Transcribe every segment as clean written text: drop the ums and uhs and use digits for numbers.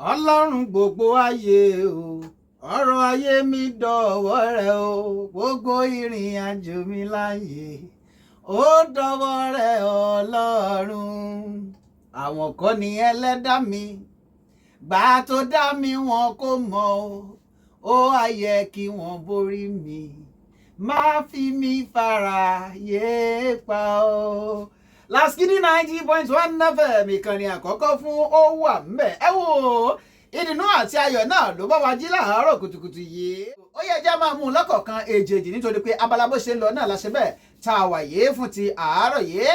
Ọlọ́run gbogbo ayé o, ọ̀rọ̀ ayé mi dọ̀wọ́ rẹ o, gbogbo ìrìn àjò mi láyé, ó dọ̀wọ́ rẹ, Ọlọ́run. Àwọn kọ́ ni ẹlẹ́dá mi, gbà tó dá mi, wọn kò mọ̀ o. Ó ayẹ kí wọ́n borí mi, má fi mi fara yé pa o. Lasgidi 90.1 FM, ìkànnì àkọ́kọ́ fún ó wà ńbẹ̀. Ẹ wò ó, ìdùnnú àti ayọ̀ náà ló bá wa jí láàárọ̀ kùtùkùtù yìí. Ó yẹ jẹ́ máa mú un lọ́kọ̀ọ̀kan èjèèjì, nítorí pé abala bó ṣe ń lọ náà la ṣe bẹ́ẹ̀ tá a wà yìí fún ti àárọ̀ yìí.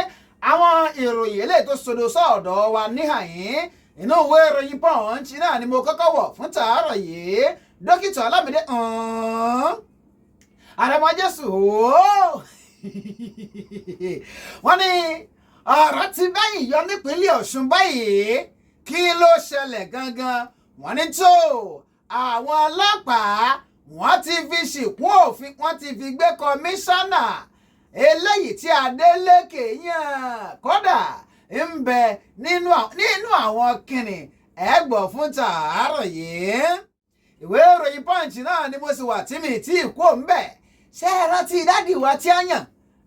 Àwọn ìròyìn eléyìí tó sodo sọ́ọ̀dọ̀ wa níhàyín, inú ìwé ìròyìn Punch náà ni mo kọ́kọ́ wọ̀ fún tàárọ̀ yìí. Dókítà Ọlámídé Àrẹ̀mọ Jésù ooo, wọ́n ní ọ̀rọ̀ ti bẹ́yìn yọ nípínlẹ̀ Ọ̀ṣun báyìí. Kí ló ṣẹlẹ̀ gangan? Wọ́n ní tó àwọn ọlọ́pàá, wọ́n ti fi ṣìkún òfin, wọ́n ti fi gbé kọmíṣánná eléyìí tí Adeleke yàn. Kódà ń bẹ nínú àwọn kìnnì ẹgbọ̀ fún tàárọ̀ yìí. Ìwé ìròyìn Punch náà ni mo sì wà tí mi tí ì kú òun bẹ̀. Ṣé ẹ rántí daddy wa tí a yàn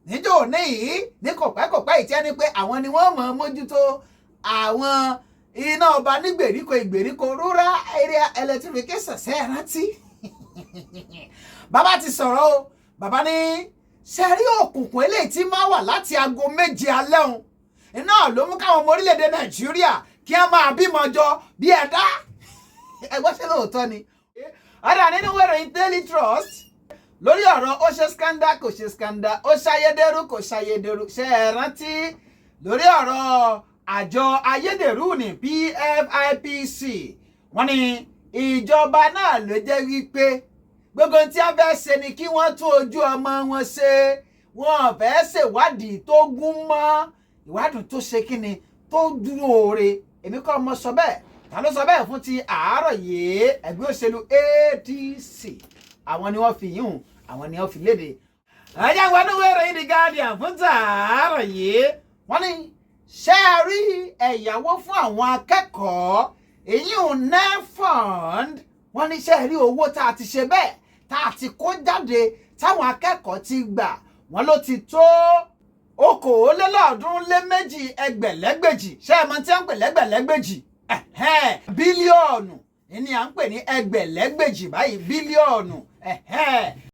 níjọ́ òní yìí ní kọ̀pẹ́kọ̀pẹ́ yìí, tí a ní pé àwọn ni wọ́n mọ̀ ọ́n mójútó àwọn iná ọba ní gbèríko ìgbèríko, rural area electrification? Ṣé ẹ rántí? Bàbá ti sọ̀rọ̀ o. Bàbá ní ṣe rí òkùnkùn eléyìí tí máa wà láti aago 7 alẹ́ òun iná ló mú káwọn ọmọ orílẹ̀-èdè Nàìjíríà kí wọ́n máa bímọ jọ bí ẹ̀dá ẹgbọ́n. Ṣe lóòótọ́ ni? Ọ̀dà nínú ìwé ìròyìn Daily Trust, lórí ọ̀rọ̀ ó ṣe scandal, kò ṣe scandal, ó ṣayédèrú, kò ṣayédèrú, ṣe é rántí lórí ọ̀rọ̀ àjọ ayédèrú ní PFIPC? Wọ́n ní ìjọba náà ló jẹ́ wípé gbogbo tí a fẹ́ ṣe ni kí wọ́n tún ojú ọmọ wọn ṣe. Wọ́n fẹ́ ṣèwádìí tó gún mọ́, ìwádìí tó ṣe kíni, tó dúró ore. Èmi kọ́ ọmọ sọ bẹ́ẹ̀, ta ló sọ bẹ́ẹ̀ fún ti àárọ̀ yìí? Ẹgbẹ́ òṣèlú ADC, àwọn ni wọ́n fi yíhun, àwọn ni wọ́n fi léde. Ẹjẹ́ ìwádìí ìwé ìròyìn The Guardian fún tàárọ̀ yìí. Wọ́n ní ṣé ẹ rí ẹ̀yáwó fún àwọn akẹ́kọ̀ọ́, èyí ò NELFUND? Wọ́n ní ṣé ẹ rí owó tá a ti ṣe bẹ́ẹ̀, tá a ti kó jáde, táwọn akẹ́kọ̀ọ́ ti gbà, wọ́n ló ti tó 322 ẹgbẹ̀lẹ́gbèjì. Ṣé ẹ mọ̀ tí wọ́n ń pè lẹ́gbẹ̀lẹ́gbèjì? Bílíọ̀nù ní à ń pè ní ẹgbẹ̀lẹ́gbèjì báyìí, bílíọ̀nù.